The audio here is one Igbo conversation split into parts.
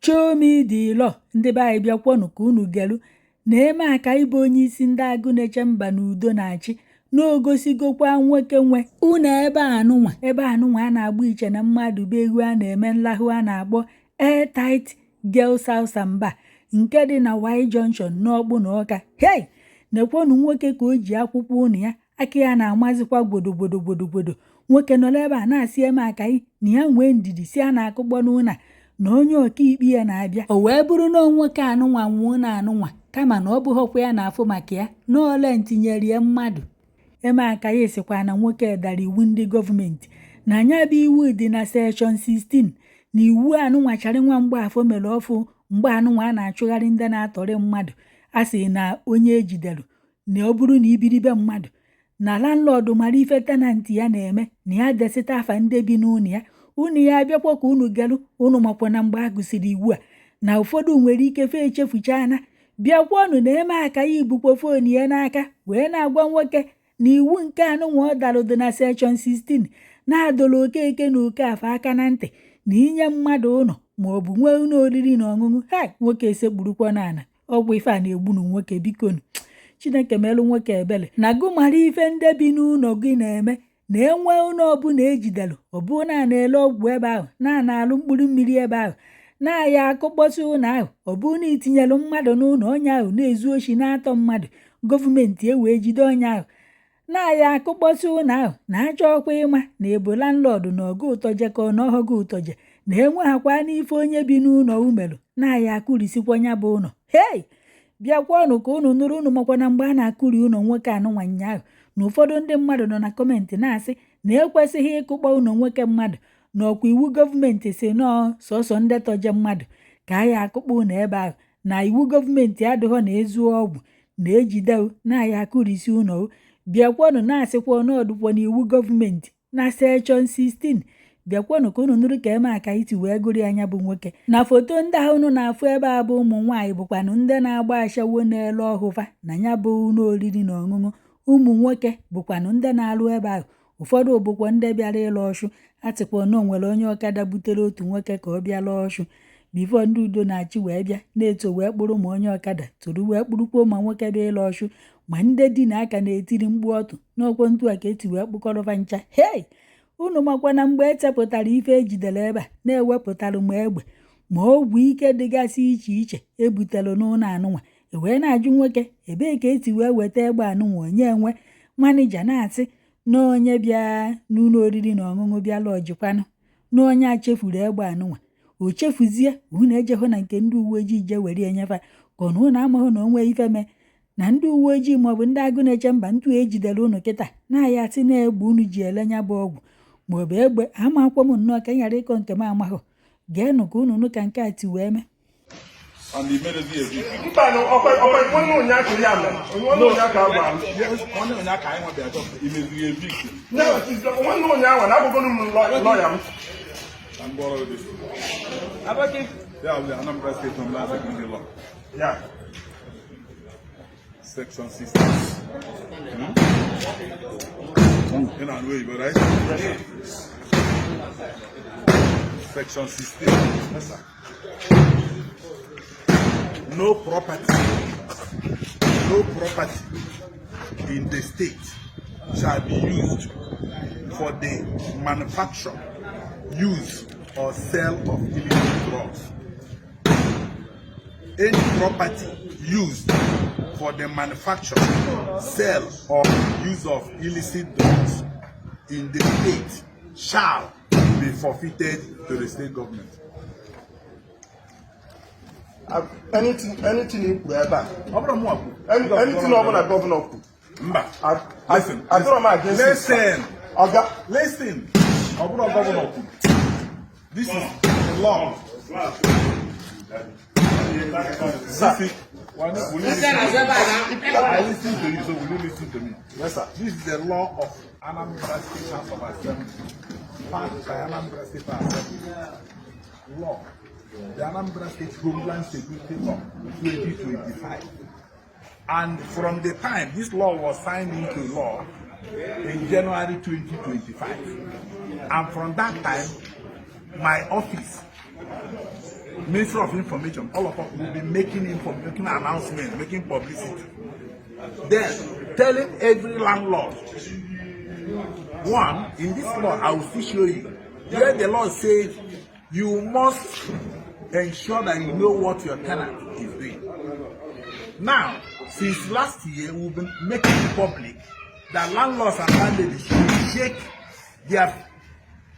Show me the law. Ndị be anyị, bịakwọnụ ka unu gelu na Emeakayi bụ onye isi ndị agụ na-eche mba n'udo na-achị n'ogosigokwa nwoke nwe unu ebe anụnwa, ebe anụnwa a na-agba iche na mmadụ bụ egwu a na-eme nlahụ a na-akpọ Airtight Girls House and Bar nke dị na Y Junction n'Ọkpụ na Ọka. Hei, nekwonu nwoke ka o ji akwụkwọ ụnụ ya, aka ya na-amazikwa gwodo gwodo gwodo gwodo. Nwoke nọrọ ebe a na-asị Emeakayi na ya nwee ndidi, si a na-akụkpọ n'ụlọ na onye ọkaikpe ya na-abịa. O wee bụrụ na nwoke anụnwa nwụọ na anụnwa, kama na ọ bụghọkwa ya na-afụ maka ya na ole ntinyere ya mmadụ. Emeakayi sịkwa na nwoke dara iwu ndị gọọmenti, na ya bụ iwu dị na section 16, na iwu anụnwa chara nwa mgbaafọ mere ọfụ mgbe anụnwa a na-achụgharị ndị na-atọrị mmadụ. A sị na onye ejidere, na ọ bụrụ na ibiribe mmadụ na landlord mara ife tenant ya na-eme, na ya desịta afa ndị bi n'ụlọ ya. Unu ya abịakwa ka unu gelụ. Unu makwa na mgbe a gụsịrị iwu a na ụfọdụ nwere ike fe echefuchana. Bịakwanụ na Emeakayi bukwa phone ya n'aka wee na-agwa nwoke na iwu nke anụnwa ọ dalụ dị na section 16, na-adọrọ Okeke na Okafọ aka na ntị na inye mmadụ ụlọ ma ọ bụ nwee ụlọ oriri na ọṅụṅụ ha. Nwoke esekpurukwa n'ala. Ọgwụ ife a na-egbunu nwoke. Bikonu, Chineke melụ nwoke ebele na gụ mara ife ndị bi n'ụlọ gị na-eme, na enwe ụlọ ọbụla ejidere, ọ bụ na na-ele ọgwụ ebe ahụ, na na-alụ mkpụrụ mmiri ebe ahụ, na-aya akụkpọsị ụlọ ahụ. Ọ bụ na itinyelu mmadụ n'ụlọ, onye ahụ na-ezu oshi, na-atọ mmadụ, gọọmenti ewee jide onye ahụ, na-aya akụkpọsị ụlọ ahụ, na-achọ ọkwa ịma na ebo landlord na ọgụ ụtọje ka ọ na ọghọgụ ụtọje na enweghakwa n'ife onye bi n'ụlọ umerụ, na-aya akụrisikwa ya bụ ụlọ. Hei, bịakwanụ ka unu nụrụ. Unu makwa na mgbe a na-akụri ụlọ nwoke anụnwa nyaahụ, na ụfọdụ ndị mmadụ nọ na comment na-asị na ekwesịghị ịkụkpọ ụlọ nwoke mmadụ, na ọkwa iwu gọọmenti si nọọ sọsọ ndị tọje mmadụ ka a ya akụkpọ ụlọ ebe ahụ, na iwu gọọmenti adịghọ na ezu ọgwụ na-ejide na-aya akụrisi ụlọ. Bịakwanụ na-asịkwa ọnọdụkwa na iwu gọọmenti na section 16. Bịakwanụ ka unu nụrụ ka Emeakayi ti wee gụrụ anya bụ nwoke. Na foto ndị ahụ unu na-afụ ebe a bụ ụmụ nwaanyị bụkwanụ ndị na-agba ashawo n'elu ọhụfa na ya bụ ụlọ oriri na ọṅụṅụ. Ụmụ nwoke bụkwanụ ndị na-alụ ebe ahụ, ụfọdụ bụkwa ndị bịara ịlụ ọchụ. Atịkwa na o nwere onye ọkada butere otu nwoke ka ọ bịa lụọ ọchụ before ndị udo na-achị wee bịa na-eto wee kpụrụ ma onye ọkada toro wee kpụrụkwuo ma nwoke bịa ịlụ ọchụ, ma ndị di na aka na-etiri mkpu ọtụ n'ọkwa ntu a ka eti wee kpụkọrọfa ncha. Hei, unu makwa na mgbe echepụtara ife ejidere ebe a na-ewepụtara ma egbe ma ọgwụ ike dịgasị iche iche ebutere n'ụlọ anụnwa, e wee na-ajụ nwoke ebee ka esi wee weta egbe anụnwa. Onye enwe manager na-asị na onye bịa n'ụlọ oriri na ọṅụṅụ bịa lọjikwanụ na onye a chefuru egbe anụnwa. O chefuzie, unu ejehụ na nke ndị uwe ojii je were enyefa, ka ọ na unu amaghị na onwe ife mee na ndị uwe ojii maọbụ ndị agụ na-eche mba ntụ ejidere unu kịta na-aya asị na egbe unu ji ele nya bụ ọgwụ maọbụ egbe amakwọ m nnọọ ka m ghara ịkọ nke m amahụ. Geenụ ka unu nụ ka nke a ti wee mee. And immediately evict. Mba, no, ọkwa nwanne ụnyaahụ ka ya mere, nwanne ụnyaahụ ka a gwara m. Yes, nwanne ụnyaahụ ka anyị nwa bịa chọpụta imeziri evict. Nwanne ụnyaahụ na abụgonu m lọya m. Ka m gbọrọ gị. Ya bụ the Anambra State Homeland Security Law. Ya. Section 16. Ị na-anụ oyibo, right? Section 16. Yes, sir. No property, no property in the state shall be used for the manufacture, use, or sale of illicit drugs. Any property used for the manufacture, sale, or use of illicit drugs in the state shall be forfeited to the state government. Anything i kwuru ebe a, Ọ bụrụ mụ kwuru. Anything ọbụla governor kwuru, Mba. Listen. Adịrọ m against it. Listen. Ọga. Listen. Ọ bụrụ governor kwuru. This is the law. Sir. This is, will you listen to me? I listen to you, so will you listen to me? Yes, sir. This is the law of Anambra State House of Assembly, passed by Anambra State Assembly. Law. The Anambra State Homeland Security Law 2025. And from the time this law was signed into law in January 2025, and from that time, my office Ministry of Information, all of us will be making announcement, making publicity. Then telling every landlord, one, in this law, I will still show you where the law says you must ensure that you know what your tenant is doing. Now, since last year, we've been making it public that landlords and landladies should check their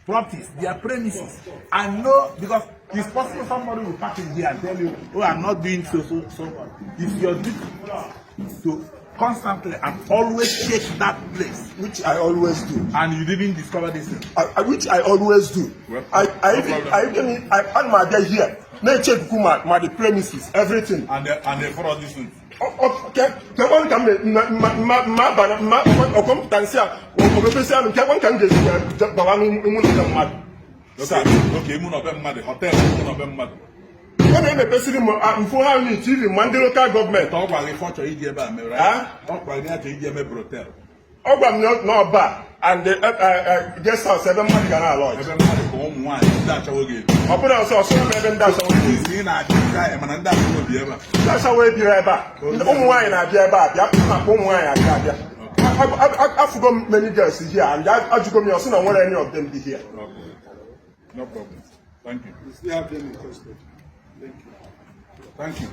properties, their premises, and know, because it's possible somebody will park in here and tell you, "Oh, I'm not doing so, so, so." It's your duty to constantly and always check that place. Which I always do. And you didn't discover this thing. Which I always do. Well, I no even problem. I even I ana m abịa here na-echekuku ma the premises, everything. And they follow this thing. Kekwan ka m mma mma mma bana mma ọkọmpụta nsị a omepesi anụ kekwan ka m ga-esi ya bawa n'ime ụlọ mmadụ. Okay, mụ na ọbe mmadụ, hotel mụ na ọbe mmadụ. Ọ na-emepesiri m mfụ ha nyi TV ma ndị local government. Ọ gwara gị ife ọ chọrọ iji ebe a mere. Ah? Ọ gwara gị ya chọrọ iji eme brothel. Ọ gwara m na ọba and the guest house ebe mmadụ ga na-alọ. Ebe mmadụ ka ụmụ nwaanyị ndị achawo ga-ebi. Ọ bụrụ ọsọ ọsọ ebe ndị achawo. Isi ị na-achị ndị ahịa mana ndị achawo bi ebe a. Ndị achawo ebiri ebe a. Ụmụ nwaanyị na-abịa ebe a bịa na-akpọ ụmụ nwaanyị abịa abịa. Afụgo m many girls here and ajụgo m ya, ọ sị na nwere any of them be here. Okay. No problem. Thank you. You still have them in custody. Thank you. Thank you.